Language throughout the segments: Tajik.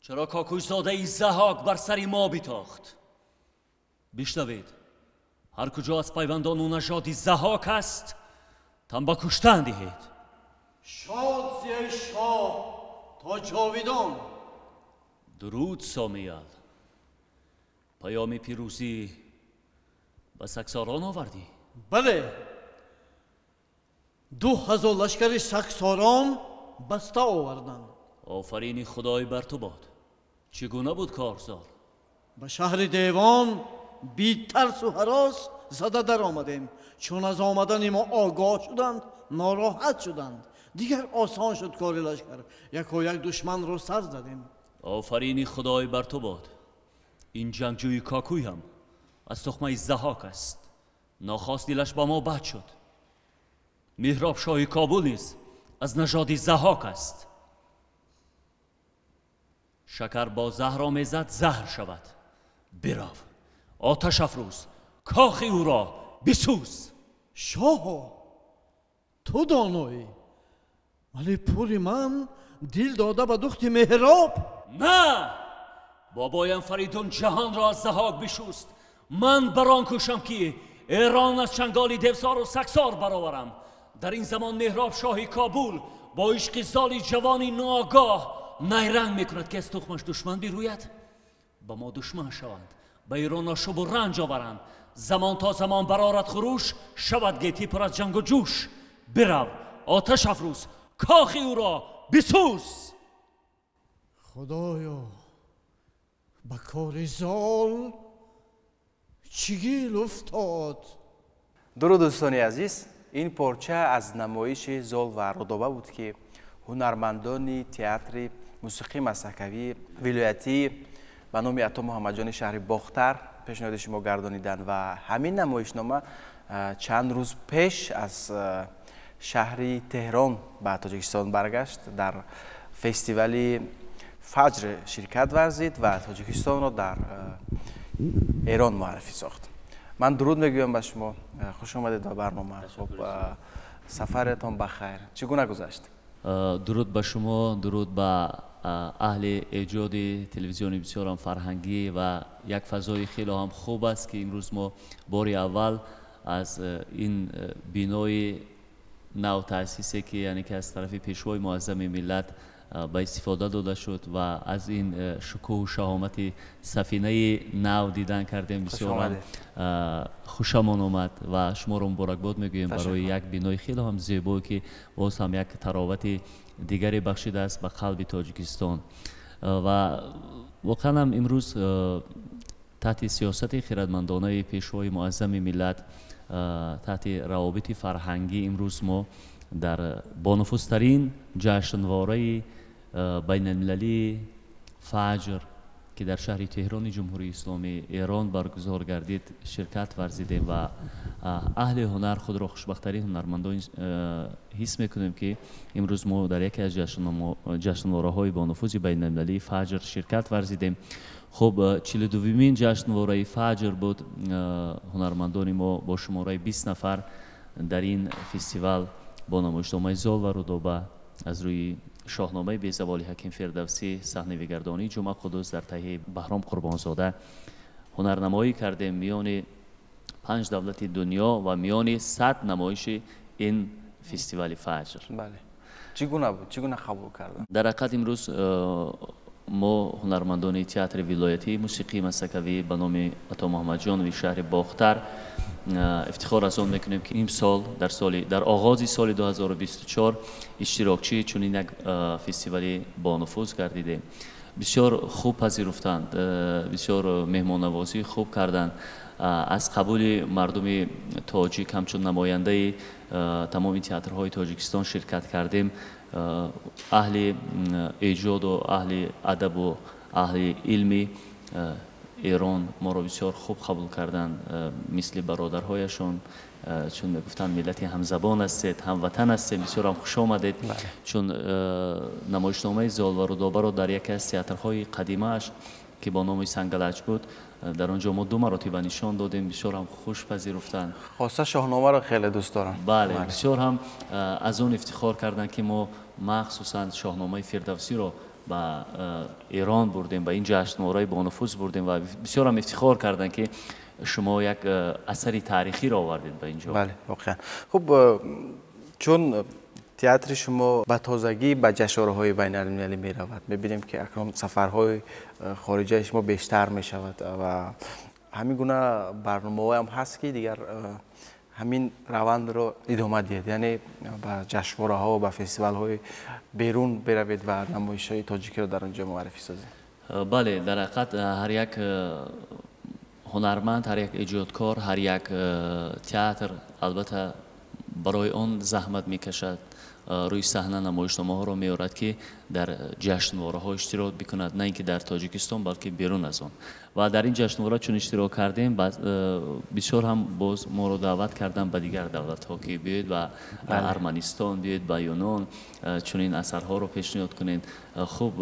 چرا کاکوش زاده ضحاک بر سر ما بیتاخت؟ بشنوید، هر کجا از پیوندان و نژاد ضحاک است تن به کشتن دهید. شاد زی شاه تا جاویدان. درود سامیل، پیام پیروزی به سکساران آوردی؟ بله، 2000 لشکر سکساران بسته آوردند. آفرین خدای بر تو باد. چگونه بود کارزار؟ به شهر دیوان بی ترس و هراس زده در آمدیم. چون از آمدن ما آگاه شدند ناراحت شدند. دیگر آسان شد کار لشکر. یکایک دشمن را سر زدیم. آفرین خدای بر تو باد. این جنگجوی کاکوی هم از تخمه ضحاک است. ناخواست دلش با ما بد شد. مهراب شاه کابل نیز از نژاد ضحاک است. شکر با زهر آمیزد زهر شود. برو آتش افروز، کاخ او را بسوز. شاها تو دانایی، ولی پور من دل داده به دخت مهراب. نه، بابایم فریدون جهان را از ضحاک بشست. من بران کوشم که ایران از چنگال دیوسار و سکسار برآورم. در این زمان مهراب شاه کابل با عشق زال جوانی ناآگاه نیرنگ میکند که از تخمش دشمن بیروید، با ما دشمن شوند، به ایران آشوب و رنج آورند. زمان تا زمان برآرد خروش، شود گیتی پر از جنگ و جوش. برو آتش افروز، کاخ او را بسوز. خدایا به کار زال چگیل افتاد. درود دوستان عزیز، این پارچه از نمایش زال و رودابه بود که هنرمندان театри мусиқии масакавии вилоятӣ ба номи Ато Муҳаммадҷони шаҳри Бохтар пешниҳоди шумо гардониданд ва ҳамин намоишнома чанд рӯз пеш аз шаҳри Теҳрон ба Тоҷикистон баргашт, дар фестивали Фаҷр ширкат варзид ва Тоҷикистонро дар Эрон муаррифӣ сохт. Ман дуруд мегӯям ба шумо, хуш омадед ба барнома. Хуб, сафаратон ба хайр, чӣ гуна гузашт? Дуруд ба шумо, дуруд ба аҳли эҷоди телевизиони бисёрам фарҳангӣ ва як фазои хеле ҳам хуб аст ки имрӯз мо бори аввал аз ин бинои навтаъсисе ки яъне ки аз тарафи пешвои муаззами миллат ба истифода дода шуд ва аз ин шукӯҳу шаҳомати сафинаи нав дидан кардем. Бисёрам хушамон омад ва шуморо муборакбод мегӯем барои як бинои хеле ҳам зебое ки боз ҳам як таровати дигаре бахшидааст ба қалби Тоҷикистон. Ва воқеан ҳам имрӯз таҳти сиёсати хирадмандонаи пешвои муаззами миллат, таҳти равобити фарҳангӣ имрӯз мо дар бонуфузтарин ҷашнвораи байналмилалии Фаҷр ки дар шаҳри Теҳрони Ҷумҳурии Исломии Эрон баргузор гардид ширкат варзидем ва аҳли ҳунар худро хушбахттарин ҳунармандон ҳис мекунем ки имрӯз мо дар яке аз ҷашнвораҳои бонуфузи байналмилалии Фаҷр ширкат варзидем. Хуб, 42-мин ҷашнвораи Фаҷр буд. Ҳунармандони мо бо шумораи 20 нафар дар ин фестивал бо намоишномаи Зол ва Рудоба аз рӯи шоҳномаи безаволи Ҳаким Фирдавсӣ, саҳнавигардонии Ҷумъа Қудус дар таҳияи Баҳром Қурбонзода ҳунарнамоӣ кардем миёни 5 давлати дунё ва миёни 100 намоиши ин фестивали Фаҷр. Бале. Чӣ гуна буд? Чӣ гуна қабул карданд? Дар ҳақиқат имрӯз мо ҳунармандони театри вилоятии мусиқии масакавӣ ба номи Ато Муҳаммадҷонови шаҳри Бохтар ифтихор аз он мекунем ки имсол дар оғози соли 2024 иштирокчии чунин як фестивали бонуфуз гардидем. Бисёр хуб пазируфтанд, бисёр меҳмоннавозӣ хуб карданд. Аз қабули мардуми тоҷик ҳамчун намояндаи тамоми театрҳои Тоҷикистон ширкат кардем. Аҳли эҷоду аҳли адабу аҳли илми Эрон моро бисёр хуб қабул карданд, мисли бародарҳояшон, чун мегуфтанд миллати ҳамзабон ҳастед, ҳамватан ҳастед, бисёр ҳам хуш омадед. Чун намоишномаи Зол ва Рудобаро дар яке аз театрҳои қадимааш, ки бо номи Сангалач буд, дар он ҷо мо 2 маротиба нишон додем, бисёр ҳам хуш пазируфтанд. Хоса Шоҳномаро хеле дӯст дорам. Бале, бисёр ҳам аз он ифтихор карданд, ки мо махсусан Шоҳномаи Фирдавсиро ба Эрон бурдем, ба ин ҷашнвораи бонуфуз бурдем ва бисёр ҳам ифтихор карданд, ки шумо як асари таърихиро овардед ба ин ҷо. Бале, воқеан. Хуб, чун театри шумо ба тозагӣ ба ҷашнвораҳои байналмилалӣ меравад, мебинем, ки акнун сафарҳои хориҷаи шумо бештар мешавад ва ҳамин гуна барномаҳоям ҳаст, ки дигар ҳамин равандро идома диҳед, яъне ба ҷашнвораҳо, ба фестивалҳои берун беравед ва намоишҳои тоҷикиро дар он ҷо муаррифӣ созед. Бале, дар ҳақиқат ҳар як ҳунарманд, ҳар як эҷодкор, ҳар як театр албатта барои он заҳмат мекашад, рӯи саҳна намоишномаҳоро меорад, ки дар ҷашнвораҳо иштирок бикунад, на ин ки дар Тоҷикистон, балки берун аз он. Ва дар ин ҷашнвора чун иштирок кардем, бисёр ҳам боз моро даъват карданд ба дигар давлатҳо, ки биёед ба Арманистон, биёед ба Юнон, чунин асарҳоро пешниҳод кунед. Хуб,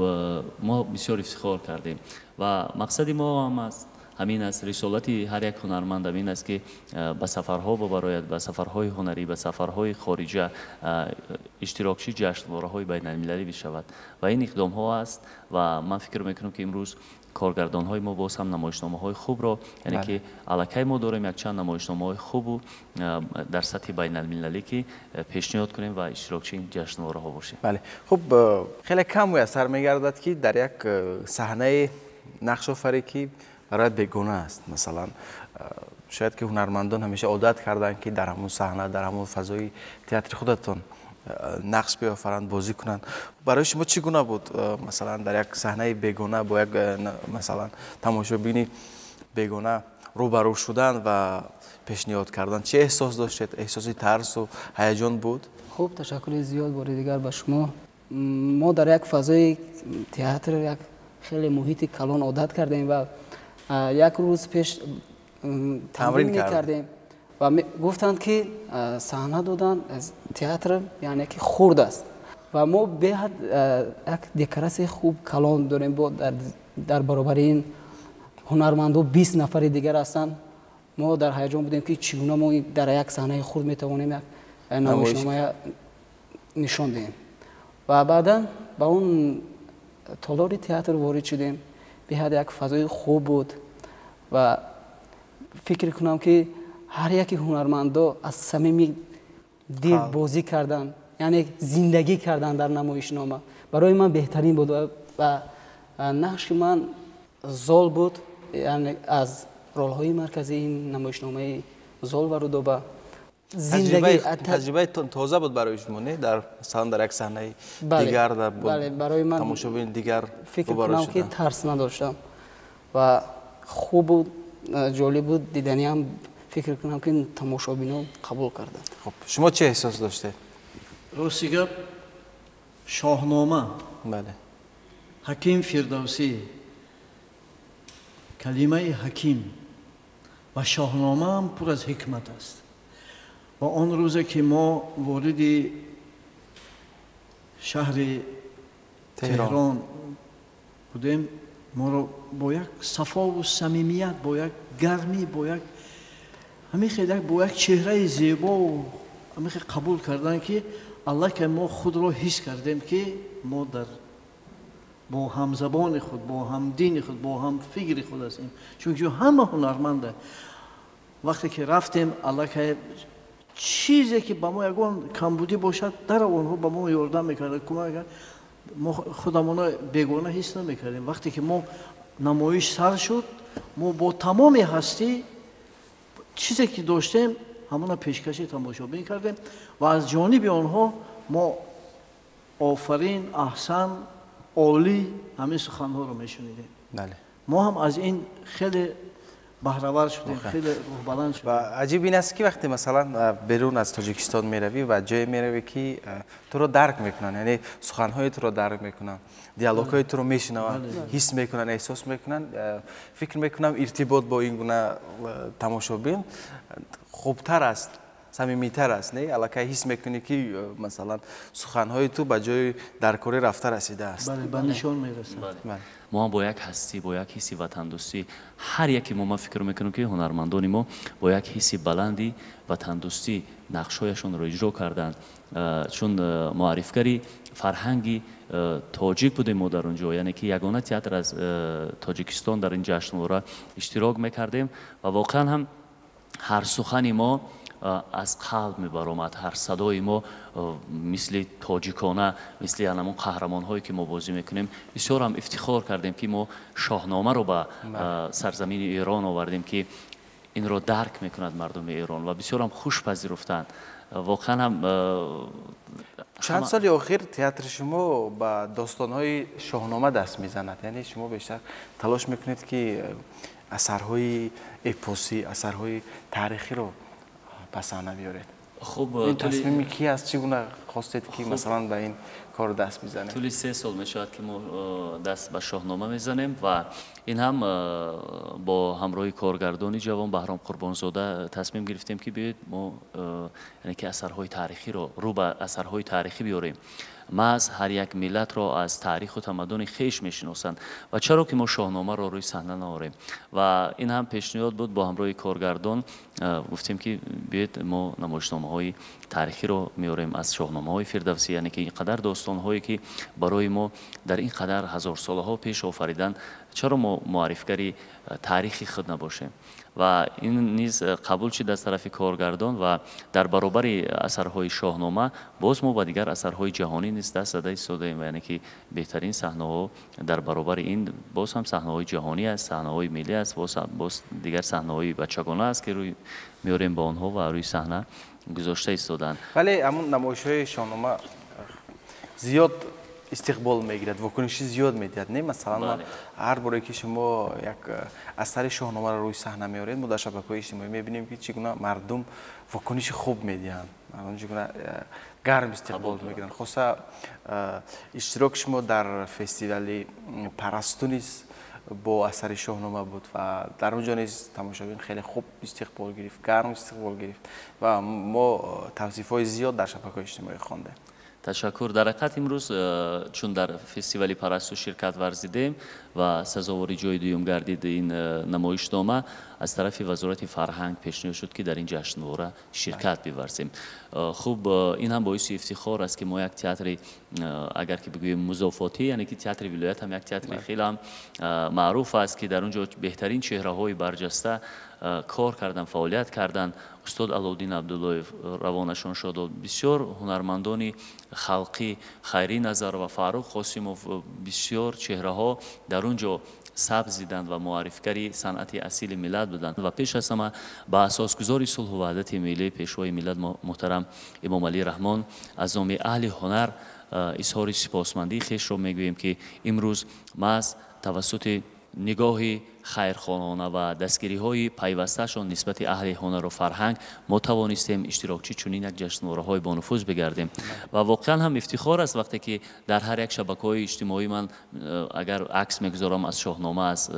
мо бисёр ифтихор кардем ва мақсади мо ҳам аст ҳамин аст, рисолати ҳар як ҳунарманд ҳамин аст, ки ба сафарҳо бибарояд, ба сафарҳои ҳунарӣ, ба сафарҳои хориҷа, иштирокчи ҷашнвораҳои байналмилалӣ бишавад. Ва ин иқдомҳо аст ва ман фикр мекунам, ки имрӯз коргардонҳои мо боз ҳам намоишномаҳои хубро, яъне ки аллакай мо дорем якчанд намоишномаҳои хубу дар сатҳи байналмилалӣ, ки пешниҳод кунем ва иштирокчи ин ҷашнвораҳо бошем. Бале, хуб, хеле кам муяссар мегардад, ки дар як саҳнаи нақшофарӣ, ки барояд бегона аст, масалан, шояд ки ҳунармандон ҳамеша одат карданд, ки дар ҳамон саҳна, дар ҳамон фазои театри худатон нақш биёфаранд, бозӣ кунанд. Барои шумо чӣ гуна буд, масалан, дар як саҳнаи бегона бо як, масалан, тамошобини бегона рӯбарӯ шудан ва пешниҳод кардан? Чӣ эҳсос доштед? Эҳсоси тарсу ҳаяҷон буд? Хуб, ташаккури зиёд бори дигар ба шумо. Мо дар як фазои театр, як хеле муҳити калон одат кардем ва як рӯз пеш тамрин мекардем ва гуфтанд, ки саҳна додан театр, яъне ки хурд аст ва мо беҳад як декоратсияи хуб калон дорем, бо дар баробари ин ҳунармандо 20 нафари дигар ҳастанд. Мо дар ҳаяҷон будем, ки чӣ гуна мо дар як саҳнаи хурд метавонем як намоишнома нишон диҳем. Ва баъдан ба он толори театр ворид шудем. Беҳад як фазои хуб буд ва фикр кунам, ки ҳар яке ҳунармандо аз самими дил бозӣ карданд, яъне зиндагӣ карданд дар намоишнома. Барои ман беҳтарин буд ва нақши ман Зол буд, яъне аз ролҳои марказии ин намоишномаи Зол ва Рудоба. Таҷрибаи тоза буд барои шумо, не? Дар масалан дар як саҳнаи дигар, дар барои ман тамошобини дигар фикр кунам, ки тарс надоштам ва хуб буд, ҷолиб буд, диданиам фикр кунам, ки тамошобинон қабул карданд. Хуб, шумо чӣ эҳсос доштед? Рости гап, Шоҳнома, бале, Ҳаким Фирдавсӣ, калимаи ҳаким ва Шоҳномаам пур аз ҳикмат аст. Ва он рӯзе, ки мо вориди шаҳри Теҳрон будем, моро бо як сафову самимият, бо як гармӣ, бо як ҳамин хел, бо як чеҳраи зебову ҳамин хел қабул карданд, ки аллакай мо худро ҳис кардем, ки мо дар бо ҳамзабони худ, бо ҳамдини худ, бо ҳамфикри худ ҳастем, чунки ҳама ҳунарманда. Вақте ки рафтем, аллакай чизе ки ба мо ягон камбудӣ бошад, дар онҳо ба мо ёрдам мекарданд, кӯмак мекарданд. Мо худамона бегона ҳис намекардем. Вақте ки мо намоиш сар шуд, мо бо тамоми ҳастӣ чизе ки доштем, ҳамона пешкаши тамошобин кардем ва аз ҷониби онҳо мо офарин, аҳсан, олӣ, ҳамин суханҳоро мешунидем. Мо ҳам аз ин хеле Баҳравар шудем, хеле рӯҳбаланд шудем. Ва аҷиб ин аст, ки вақте масалан берун аз Тоҷикистон меравӣ ва ҷое меравӣ, ки туро дарк мекунанд, яъне суханҳои туро дарк мекунанд, диалогҳои туро мешунаванд, ҳис мекунанд, эҳсос мекунанд, фикр мекунам, иртибот бо ин гуна тамошобин хубтар аст, самимитар аст, не? Аллакай ҳис мекунӣ, ки масалан суханҳои ту ба ҷои даркорӣ рафта расидааст. Бале, ба нишон мерасад. Мо ҳам бо як ҳастӣ, бо як ҳисси ватандӯстӣ, ҳар яке мо, ман фикр мекунам, ки ҳунармандони мо бо як ҳисси баланди ватандӯстӣ нақшҳояшонро иҷро карданд, чун муаррифгари фарҳанги тоҷик будем мо дар он ҷо, яъне ки ягона театр аз Тоҷикистон дар ин ҷашнвора иштирок мекардем ва воқеан ҳам ҳар сухани мо аз қалб мебаромад, ҳар садои мо мисли тоҷикона, мисли анамон қаҳрамонҳое, ки мо бозӣ мекунем. Бисёр ҳам ифтихор кардем, ки мо Шоҳномаро ба сарзамини Эрон овардем, ки инро дарк мекунад мардуми Эрон ва бисёр ҳам хуш пазируфтанд. Воқеан ҳам. Чанд соли охир театри шумо ба достонҳои Шоҳнома даст мезанад, яъне шумо бештар талош мекунед, ки асарҳои эпосӣ, асарҳои таърихиро ба саҳна биёред. Хуб. Ин тасмими ки аст? Чӣ гуна хостед, ки масалан ба ин кор даст бизанед? Тӯли 3 сол мешавад, ки мо даст ба Шоҳнома мезанем ва ин ҳам бо ҳамроҳи коргардони ҷавон Баҳром Қурбонзода тасмим гирифтем, ки биёед, мо яъне ки асарҳои таърихиро рӯ ба асарҳои таърихӣ биёрем. Маҳз ҳар як миллатро аз таъриху тамаддуни хеш мешиносанд ва чаро ки мо Шоҳномаро рӯи саҳна наорем? Ва ин ҳам пешниҳод буд. Бо ҳамроҳи коргардон гуфтем, ки биёед, мо намоишномаҳои таърихиро меорем аз шоҳномаҳои Фирдавсӣ, яъне ки ин қадар достонҳое, ки барои мо дар ин қадар ҳазорсолаҳо пеш офариданд, чаро мо муаррифгари таърихи худ набошем? Ва ин низ қабул шуд аз тарафи коргардон ва дар баробари асарҳои Шоҳнома боз мо ба дигар асарҳои ҷаҳонӣ низ даст зада истодаем. Яъне ки беҳтарин саҳнаҳо дар баробари ин боз ҳам саҳнаҳои ҷаҳонӣ аст, саҳнаҳои миллӣ аст, боз дигар саҳнаҳои бачагона аст, ки рӯй меорем ба онҳо ва рӯи саҳна гузошта истоданд. Вале ҳамун намоишҳои Шоҳнома зиёд истиқбол мегирад, вокуниши зиёд медиҳад, не? Масалан, ман ҳар боре, ки шумо як асари Шоҳномаро рӯи саҳна меоред, мо дар шабакаҳои иҷтимоӣ мебинем, ки чӣ гуна мардум вокуниши хуб медиҳанд, мардум чӣ гуна гарм истиқбол мекунанд. Хоса иштироки шумо дар фестивали Парасту низ бо асари Шоҳнома буд ва дар он ҷо низ тамошобин хеле хуб истиқбол гирифт, гарм истиқбол гирифт ва мо тавсифҳои зиёд дар шабакаҳои иҷтимоӣ хондем. Ташаккур. Дар ҳақиқат, имрӯз чун дар фестивали Парасту ширкат варзидем ва сазовори ҷои дуюм гардид ин намоишнома, аз тарафи Вазорати фарҳанг пешниҳод шуд, ки дар ин ҷашнвора ширкат биварзем. Хуб, ин ҳам боиси ифтихор аст, ки мо як театри, агар ки бигӯем, музофотӣ, яъне ки театри вилоят ҳам як театри хеле ҳам маъруф аст, ки дар он ҷо беҳтарин чеҳраҳои барҷаста кор карданд, фаъолият карданд. Устод Алоуддин Абдуллоев, равонашон шодо, бисёр ҳунармандони халқӣ, Хайрӣ Назар ва Фаррух Қосимов, бисёр чеҳраҳо дар он ҷо сабз диданд ва муаррифгари санъати асили миллат буданд. Ва пеш аз ҳама ба асосгузори сулҳу ваҳдати миллӣ, Пешвои миллат муҳтарам Эмомалӣ Раҳмон аз номи аҳли ҳунар изҳори сипосмандии хешро мегӯем, ки имрӯз маҳз тавассути нигоҳи хайрхоҳона ва дастгириҳои пайвастаашон нисбати аҳли ҳунару фарҳанг мо тавонистем иштирокчӣ чунин як ҷашнвораҳои бонуфуз бигардем. Ва воқеан ҳам ифтихор аст, вақте ки дар ҳар як шабакаҳои иҷтимоӣ ман агар акс мегузорам аз Шоҳнома, аз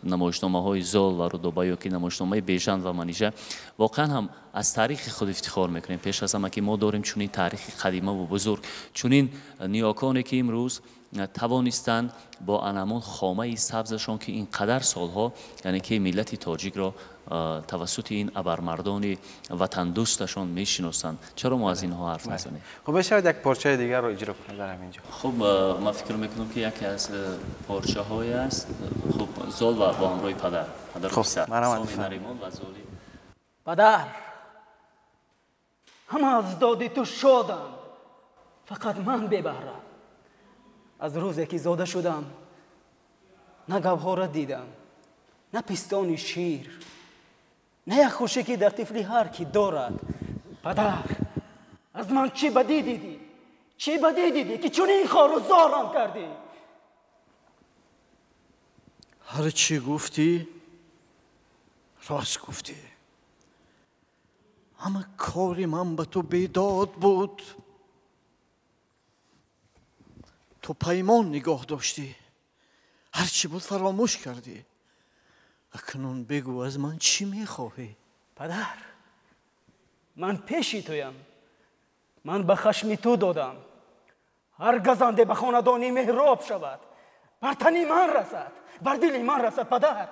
намоишномаҳои Зол ва Рудоба ё ки намоишномаи Бежан ва Манижа, воқеан ҳам аз таърихи худ ифтихор мекунем. Пеш аз ҳама, ки мо дорем чунин таърихи қадимаву бузург, чунин ниёконе, ки имрӯз тавонистанд бо анамон хомаи сабзашон, ки ин қадар солҳо, яъне ки миллати тоҷикро тавассути ин абармардони ватандӯсташон мешиносанд. Чаро мо аз инҳо ҳарф назанем? Хуб, мешавад як порчаи дигарро иҷро кунед дар ҳамин ҷо? Хуб, ман фикр мекунам, ки яке аз порчаҳое аст. Хуб, Зол ва бо ҳамроҳи падар, падару писар, Соми Наримон ва Золи. Падар, ҳама аз доди ту шоданд, фақат ман бебаҳра. Аз рӯзе ки зода шудам, на гавҳора дидам, на пистони шир, на як хушӣ, ки дар тифлӣ ҳар кӣ дорад. Падар, аз ман чӣ бадӣ дидӣ, чӣ бадӣ дидӣ, ки чунин хору зорам кардӣ? Ҳар чӣ гуфтӣ. Рост гуфтӣ. Ҳама кори ман ба ту бедод буд. Ту паймон нигоҳ доштӣ. Ҳарчи буд фаромӯш кардӣ. Акнун бигӯ аз ман чӣ мехоҳӣ? Падар, ман пеши туям. Ман ба хашми ту додам. Ҳар газанде ба хонадони меҳроб шавад, бар тани ман расад, бар дили ман расад, падар.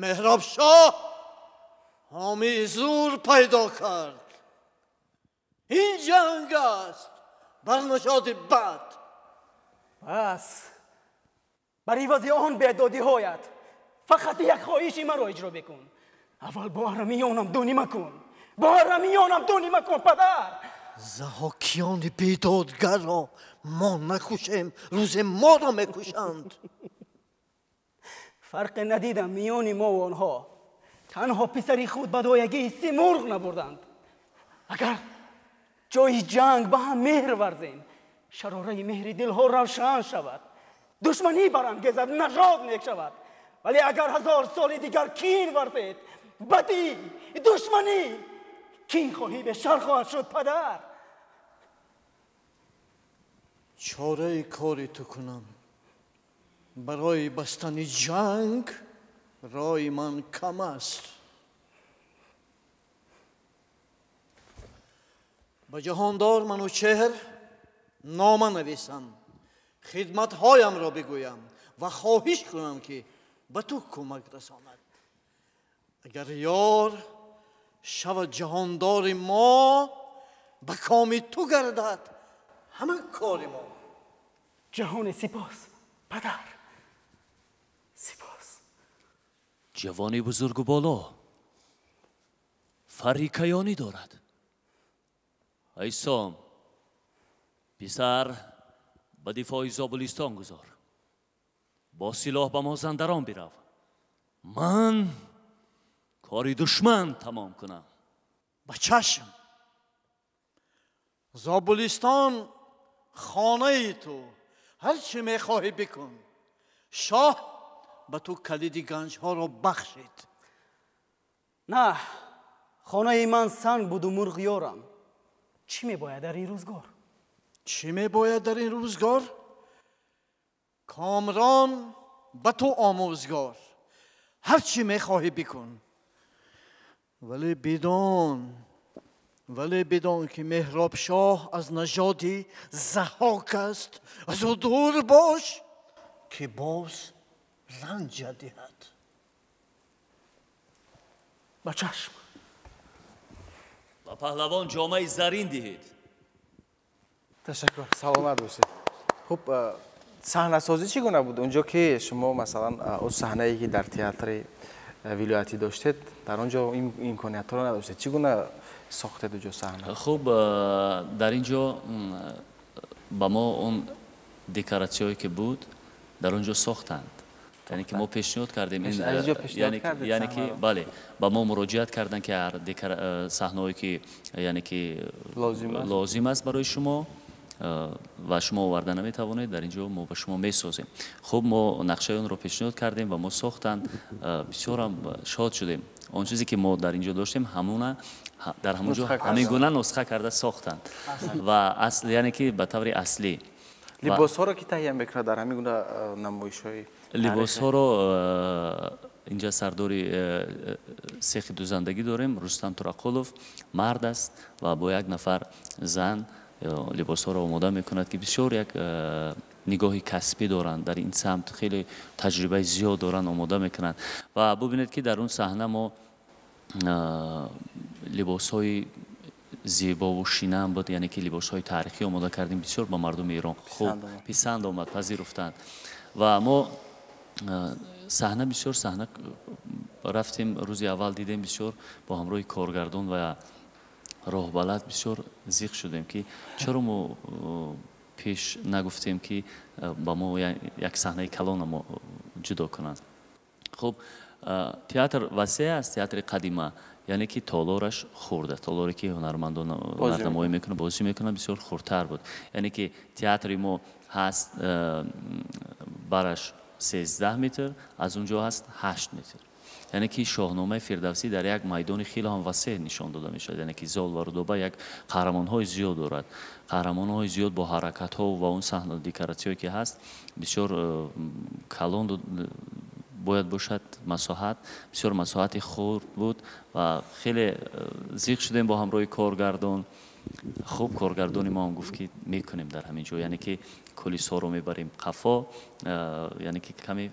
Меҳроб шоҳ ҳомии зур пайдо кард. Ин ҷанг аст бар нажоди бад. Пас бар ивази он бедодиҳоят фақат як хоҳиши маро иҷро бикун. Аввал бо арамиёнам дунӣ макун. Бо арамиёнам дунӣ макун, падар. Заҳокиёни бедодгарро мо накушем, рӯзе моро мекушанд. Фарқе надидам миёни мо ва онҳо. Танҳо писари худ ба доягии Симурғ набурданд. Агар ҷои ҷанг ба ҳам меҳр варзем, шарораи меҳри дилҳо равшан шавад, душманӣ барангезад, нажод нек шавад. Вале агар 1000 соли дигар кин варзед, бадӣ, душманӣ, кин хоҳӣ бештар хоҳад шуд, падар. Чораи кори ту кунам. Барои бастани ҷанг роҳи ман кам аст. Ба ҷаҳондор Манучеҳр нома нависам, хидматҳоямро бигӯям ва хоҳиш кунам, ки ба ту кӯмак расонад. Агар ёр шавад ҷаҳондори мо, ба коми ту гардад ҳама кори мо. Ҷаҳони сипос, падар, сипос. Ҷавони бузургу боло фарри каёнӣ дорад. Айсом, писар ба дифои Зобулистон гузор. Бо силоҳ ба Мозандарон бирав. Ман кори душман тамом кунам. Ба чашм. Зобулистон хонаи ту. Ҳар чӣ мехоҳӣ бикун. Шоҳ ба ту калиди ганҷҳоро бахшид. На, хонаи ман санг буду мурғ ёрам. Чӣ мебояд дар ин рӯзгор? Чӣ мебояд дар ин рӯзгор? Комрон ба ту омӯзгор. Ҳар чӣ мехоҳӣ бикун. Вале бидон ки Меҳроб шоҳ аз нажоди Заҳок аст. Аз ӯ дур бош, ки боз ранҷа диҳад. Ба чашм. Ба паҳлавон ҷомаи зарин диҳед. Ташаккур, саломат бошед. Хуб, саҳнасозӣ чӣ гуна буд? Унҷо ки шумо масалан он саҳнае ки дар театри вилоятӣ доштед, дар он ҷо имкониятҳоро надоштед. Чӣ гуна сохтед уҷо саҳна? Хуб, дар ин ҷо ба мо он декоратсияе ки буд, дар он ҷо сохтанд. Яъне ки мо пешниҳод кардем, яъне ки бале, ба мо муроҷиат карданд, ки ҳар саҳнаҳое ки яъне ки лозим аст барои шумо ва шумо оварда наметавонед, дар ин ҷо мо ба шумо месозем. Хуб, мо нақшаи онро пешниҳод кардем ва мо сохтанд. Бисёрам шод шудем. Он чизе ки мо дар ин ҷо доштем, ҳамона дар ҳамон ҷо ҳамин гуна нусха карда сохтанд ва асл, яъне ки ба таври аслӣ. Либосҳоро ки таҳия мекунад дар ҳамин гуна намоишҳои? Либосҳоро инҷа сардори сехи дузандагӣ дорем, Рустам Турақулов, мард аст ва бо як нафар зан либосҳоро омода мекунад, ки бисёр як нигоҳи касбӣ доранд, дар ин самт хеле таҷрибаи зиёд доранд, омода мекунанд. Ва бубинед, ки дар он саҳна мо либосҳои зебову шинам буд, яъне ки либосҳои таърихӣ омода кардем, бисёр ба мардуми Эрон хуб писанд омад, пазируфтанд. Ва мо саҳна бисёр саҳна рафтем, рӯзи аввал дидем, бисёр бо ҳамроҳи коргардон ва роҳбалад бисёр зиқ шудем, ки чаро мо пеш нагуфтем, ки ба мо як саҳнаи калона мо ҷудо кунанд. Хуб, театр васеъ аст, театри қадима, Яъне ки толораш хурда, толоре ки ҳунармандон ҳунарнамоӣ мекунанд, бозӣ мекунанд, бисёр хурдтар буд. Яъне ки театри мо ҳаст бараш 13 метр, аз он ҷо ҳаст 8 метр. Яъне ки Шоҳномаи Фирдавсӣ дар як майдони хеле ҳам васеъ нишон дода мешавад. Яъне ки Зол ва Рудоба як қаҳрамонҳои зиёд дорад, қаҳрамонҳои зиёд бо ҳаракатҳо ва он саҳна декоратсияе ки ҳаст бисёр калон бояд бошад, масоҳат бисёр масоҳати хурд буд ва хеле зиқ шудем бо ҳамроҳи коргардон. Хуб, коргардони мо ҳам гуфт ки мекунем дар ҳамин ҷо, яъне ки кулисҳоро мебарем қафо, яъне ки каме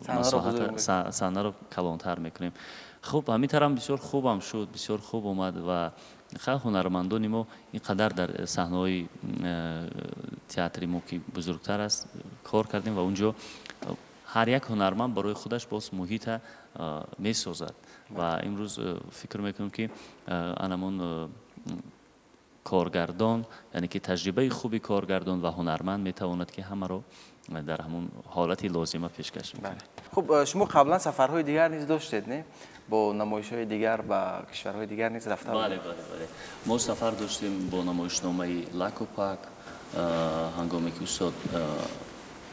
масоҳат саҳнаро калонтар мекунем. Хуб, ҳамин тарам бисёр хубам шуд, бисёр хуб омад ва ҳунармандони мо ин қадар дар саҳнаҳои театри мо ки бузургтар аст кор кардем ва унҷо ҳар як ҳунарманд барои худаш боз муҳита месозад ва имрӯз фикр мекунам ки анамон коргардон, яъне ки таҷрибаи хуби коргардон ва ҳунарманд метавонад ки ҳамаро дар ҳамон ҳолати лозима пешкаш мекунад. Хуб, шумо қаблан сафарҳои дигар низ доштед, не? Бо намоишҳои дигар ба кишварҳои дигар низ рафта будед? Бале, бале, бале. Мо сафар доштем бо намоишномаи Лакупак, ҳангоме ки устод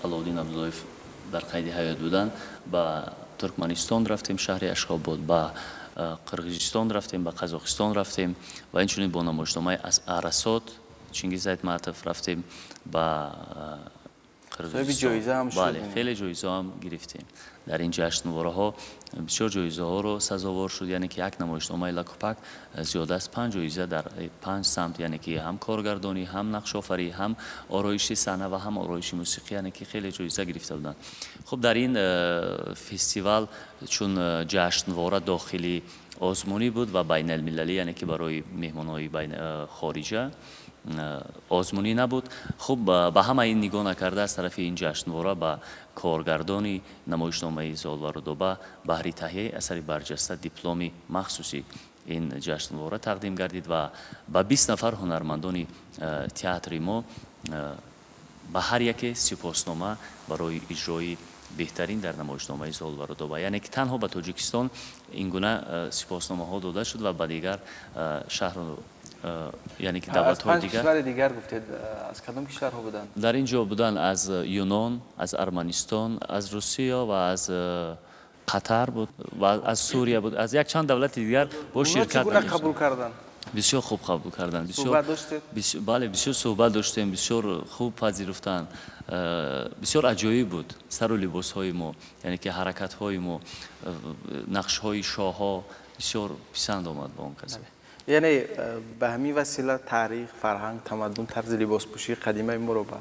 Алоуддин Абдуллоев дар қайди ҳаёт буданд, ба Туркманистон рафтем, шаҳри Ашхобод, ба Қирғизистон рафтем, ба Қазоқистон рафтем ва инчунин бо намоишномаи Арасот Чингиз Айтматов рафтем ба Қирғизистон. Бале, хеле ҷоизаҳо ҳам гирифтем. Дар ин ҷашнвораҳо бисёр ҷоизаҳоро сазовор шуд, яъне ки як намоишномаи Лакупак зиёда аз 5 ҷоиза дар 5 самт, яъне ки ҳам коргардонӣ, ҳам нақшофарӣ, ҳам ороиши саҳна ва ҳам ороиши мусиқӣ, яъне ки хеле ҷоиза гирифта буданд. Хуб, дар ин фестивал чун ҷашнвора дохили озмунӣ буд ва байналмилалӣ, яъне ки барои меҳмонҳои хориҷа озмунӣ набуд. Хуб, ба ҳама ин нигоҳ накарда аз тарафи ин ҷашнвора ба коргардони намоишномаи Зол ва Рудоба баҳри таҳияи асари барҷаста дипломи махсуси ин ҷашнвора тақдим гардид ва ба 20 нафар ҳунармандони театри мо ба ҳар яке сипоснома барои иҷрои беҳтарин дар намоишномаи Зол ва Рудоба, яъне ки танҳо ба Тоҷикистон ин гуна сипосномаҳо дода шуд ва ба дигар шаҳру яъне ки давлатҳои дигар. Кишвари дигар гуфтед, аз кадом кишварҳо буданд? Дар ин ҷо буданд аз Юнон, аз Арманистон, аз Русия ва аз Қатар буд ва аз Сурия буд, аз якчанд давлати дигар бо ширкат. Чӣ гуна қабул карданд? Бисёр хуб қабул карданд. Суҳбат доштед? Бале, бисёр суҳбат доштем, бисёр хуб пазируфтанд. Бисёр аҷоиб буд сару либосҳои мо, яъне ки ҳаракатҳои мо, нақшҳои шоҳҳо бисёр писанд омад ба он кас. Яъне ба ҳамин васила таърих, фарҳанг, тамаддун, тарзи либоспӯшии қадимаи моро ба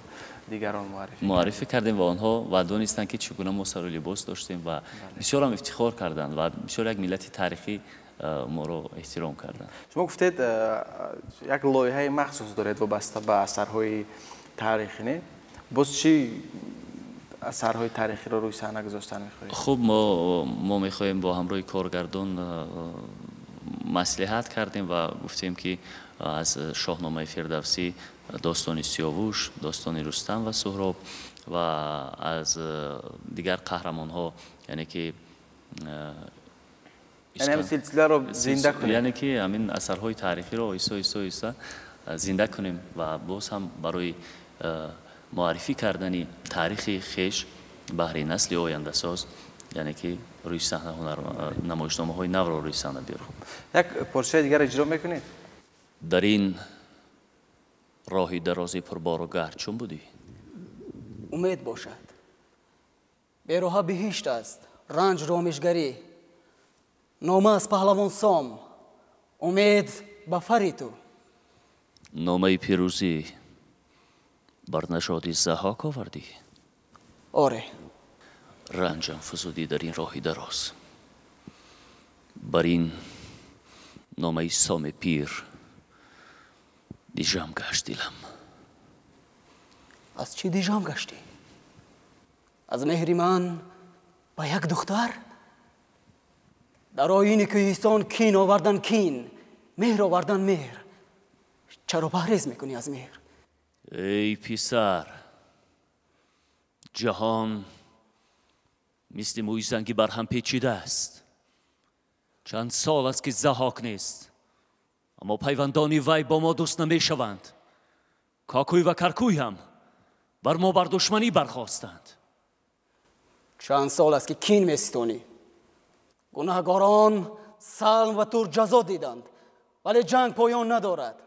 дигарон муаррифӣ кардем ва онҳо ва донистанд ки чӣ гуна мо сару либос доштем ва бисёр ҳам ифтихор карданд ва бисёр як миллати таърихӣ моро эҳтиром карданд. Шумо гуфтед як лоиҳаи махсус доред вобаста ба асарҳои таърихӣ, не? Боз чӣ асарҳои таърихиро рӯи саҳна гузоштан мехоҳед? Хуб, мо мехоҳем бо ҳамроҳи коргардон маслиҳат кардем ва гуфтем ки аз Шоҳномаи Фирдавсӣ достони Сиёвуш, достони Рустам ва Суҳроб ва аз дигар қаҳрамонҳо, яъне ки силсиларо зинда кунем, яъне ки ҳамин асарҳои таърихиро оҳиста оҳиста оҳиста зинда кунем ва боз ҳам барои муаррифӣ кардани таърихи хеш баҳри насли ояндасоз, яъне ки рӯи саҳна ҳунар намоишномаҳои навро рӯи саҳна биёрем. Як порчаи дигар иҷро мекунед? Дар ин роҳи дарози пурбору гард чун будӣ? Умед бошад. Бероҳа биҳишт аст, ранҷ ромишгарӣ. Нома аз паҳлавон Сом, умед ба фари ту. Номаи пирӯзӣ бар нашоди Заҳҳок овардӣ? Оре. Ранҷам фузудӣ дар ин роҳи дароз. Бар ин номаи Соми пир дижам гашт дилам. Аз чӣ дижам гаштӣ? Аз меҳри ман ба як духтар? Дар оини кӯҳистон кин овардан кин, меҳр овардан меҳр. Чаро парҳез мекунӣ аз меҳр? Эй писар, ҷаҳон мисли мӯи занги барҳам печида аст. Чанд сол аст ки Заҳҳок нест, аммо пайвандони вай бо мо дӯст намешаванд. Кокуй ва Каркуй ҳам бар мо бар душманӣ бархостанд. Чанд сол аст ки кин меситонӣ. Гунаҳгорон Салм ва Тур ҷазо диданд, вале ҷанг поён надорад.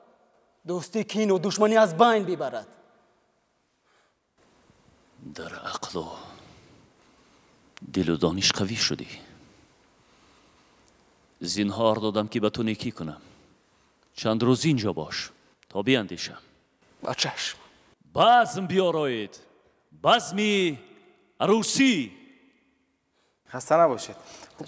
Дӯстӣ кину душманӣ аз байн бибарад. Дар ақлу дилу дониш қавӣ шудӣ. Зинҳор додам ки ба ту некӣ кунам. Чанд рӯз инҷо бош то биандешам. Ба чашм. Базм биёроед, базми арӯсӣ. Хаста набошед. Хуб,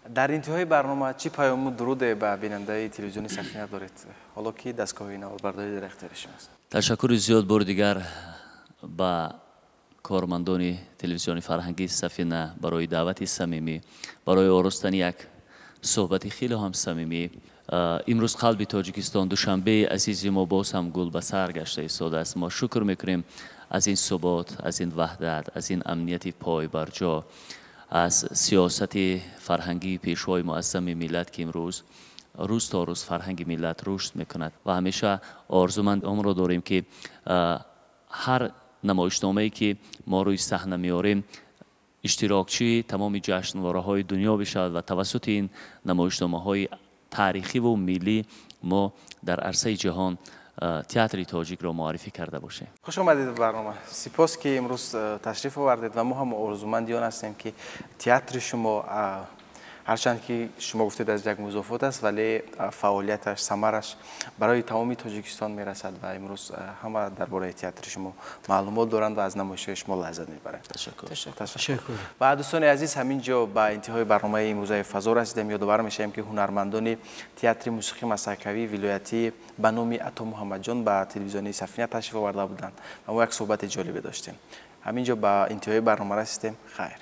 дар интиҳои барнома чӣ паёму дуруде ба бинандаи телевизиони Сафина доред, ҳоло ки дастгоҳи наворбардорӣ дар ихтиёри шумост? Ташаккури зиёд бори дигар ба кормандони телевизиони фарҳангии Сафина барои даъвати самимӣ, барои оростани як суҳбати хеле ҳам самимӣ. Имрӯз қалби Тоҷикистон, Душанбеи азизи мо боз ҳам гул ба сар гашта истодааст. Мо шукр мекунем аз ин субот, аз ин ваҳдат, аз ин амнияти пойбарҷо, аз сиёсати фарҳангии пешвои муаззами миллат, ки имрӯз рӯз то рӯз фарҳанги миллат рушд мекунад. Ва ҳамеша орзуманд онро дорем, ки ҳар намоишномае ки мо рӯи саҳна меорем, иштирокчии тамоми ҷашнвораҳои дунё бишавад ва тавассути ин намоишномаҳои таърихиву миллӣ мо дар арсаи ҷаҳон театри тоҷикро муаррифӣ карда бошем. Хуш омадед ба барнома. Сипос, ки имрӯз ташриф овардед, ва мо ҳам орзуманди он ҳастем, ки театри шумо, ҳарчанд ки шумо гуфтед, аз як музофот аст, вале фаъолияташ, самараш барои тамоми Тоҷикистон мерасад ва имрӯз ҳама дар бораи театри шумо маълумот доранд ва аз намоишҳои шумо лаззат мебаранд. Ташаккур. Ва дӯстони азиз, ҳамин ҷо ба интиҳои барномаи имрӯзаи фазо расидем. Ёдовар мешавем, ки ҳунармандони театри мусиқии масакавии вилоятӣ ба номи Ато Муҳаммадҷон ба телевизиони Сафина ташриф оварда буданд ва мо як суҳбати ҷолибе доштем. Ҳамин ҷо ба интиҳои барнома расидем. Хайр.